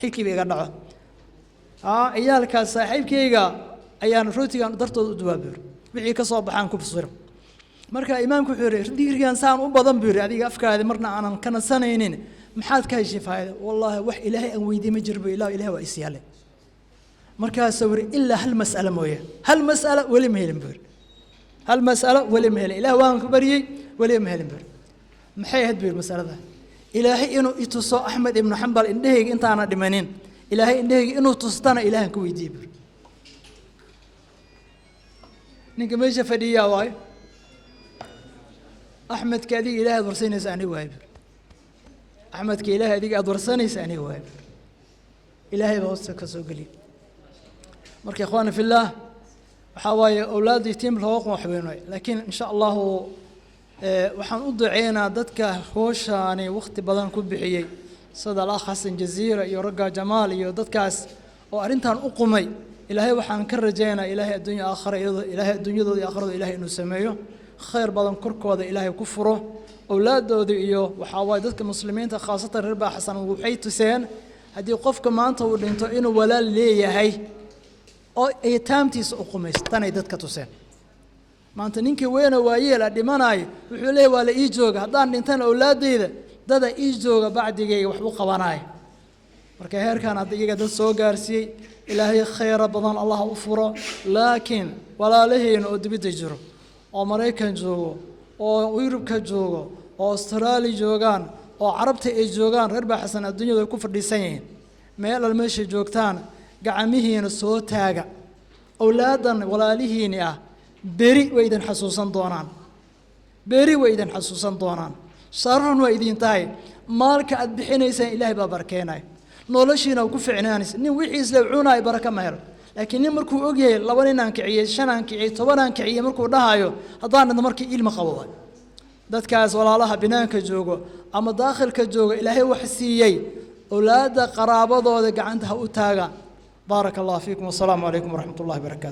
Xilkiiba iga dhaco. Ciyaalkaas saaxiibkayga ayaan rootigan dartooda u dubaa, buu yiri. Wixii ka soo baxaan ku fasiro. Marka imaamku wuxuu yidhi, dikrigan saan u badan, buu yidhi, adiga afkaadi marna aanan ka nasanaynin, maxaad ka heshay faa'ida? Wallaahi, wax Ilaahay aan weydiin ma jiro bu ilah, Ilahay waa isyaale. Markaasuu yidhi, ilaa hal mas'alo mooye, hal mas'alo weli ma helin, buu yidhi. Hal mas'alo weli ma helin, Ilaah waan ku baryey, weli ma helin, buu yidhi. Maxay ahayd, buu yidhi, masalada? Ilaahay inuu i tuso Axmed ibnu Xambal indhahayga intaana dhimanin, Ilaahay indhahayga inuu tustana Ilaahan ka weydiiyey, buu yidhi. Ninka meesha fadhiyaa waayo Axmedka adiga Ilahay aad warsanaysa aniga waayo, bur. Axmedka Ilaahay adiga aad warsanaysa aniga waayo, bur. Ilaahay baa hoosta ka soo geliya. Marka, ikhwaani fillaah, waxaa waaye awlaad yatiim looga waxweyn waay. Laakiin insha Allahu waxaan u duceynaa dadka hooshaani waqti badan ku bixiyey, sida Alakh Xasan Jaziira iyo ragga Jamaal iyo dadkaas oo arrintan u qumay. Ilaahay waxaan ka rajaynaa, Ilaahay adduunya aakhara iyadoo Ilaahay adduunyadooda iyo aakhiradooda Ilaahay inuu sameeyo khayr badan, korkooda Ilaahay ku furo, awlaadooda iyo waxaa waaye dadka muslimiinta, khaasatan reer Baa Xasan, waxay tuseen haddii qofka maanta uu dhinto inuu walaal leeyahay oo aytaamtiisa u qumaysto. Tanay dadka tuseen. Maanta ninkii weyna waayeela dhimanaayo wuxuu leeyahy, waa la ii jooga, haddaan dhintana awlaaddayda dada ii jooga bacdigayga wax u qabanaayo. Marka heerkan hadda iyaga dad soo gaarsiiyey, Ilaahay khayra badan Allah u furo. Laakiin walaalaheena oo dibadda jiro, oo Maraykan joogo, oo Yurubka joogo, oo Australia joogaan, oo Carabta ay joogaan, reer Baa Xasan adduunyadu ay ku fadhiisan yihiin, meel al meeshay joogtaan gacmihiina soo taaga. Awlaadan walaalihiini ah beri way idin xasuusan doonaan, beri way idin xasuusan doonaan. Sharafun waa idin tahay. Maalka aad bixinaysaan Ilaahay baa barakeenaya, noloshiina ku ficnaanaysa. Nin wixiis le cunaay baraka ma helo. Laakiin nin markuu ogyahay laba nin aan kiciyey, shan aan kiciyey, 10 aan kiciyey, markuu dhahayo haddaan dhinto markii ilmi qabo waay. Dadkaas walaalaha binaanka joogo ama daakhilka joogo, Ilaahay wax siiyey, awlaadda qaraabadooda gacanta ha u taaga. Baaraka Allah fiikum, wasalaamu calaykum waraxmat ullahi wabarakaatu.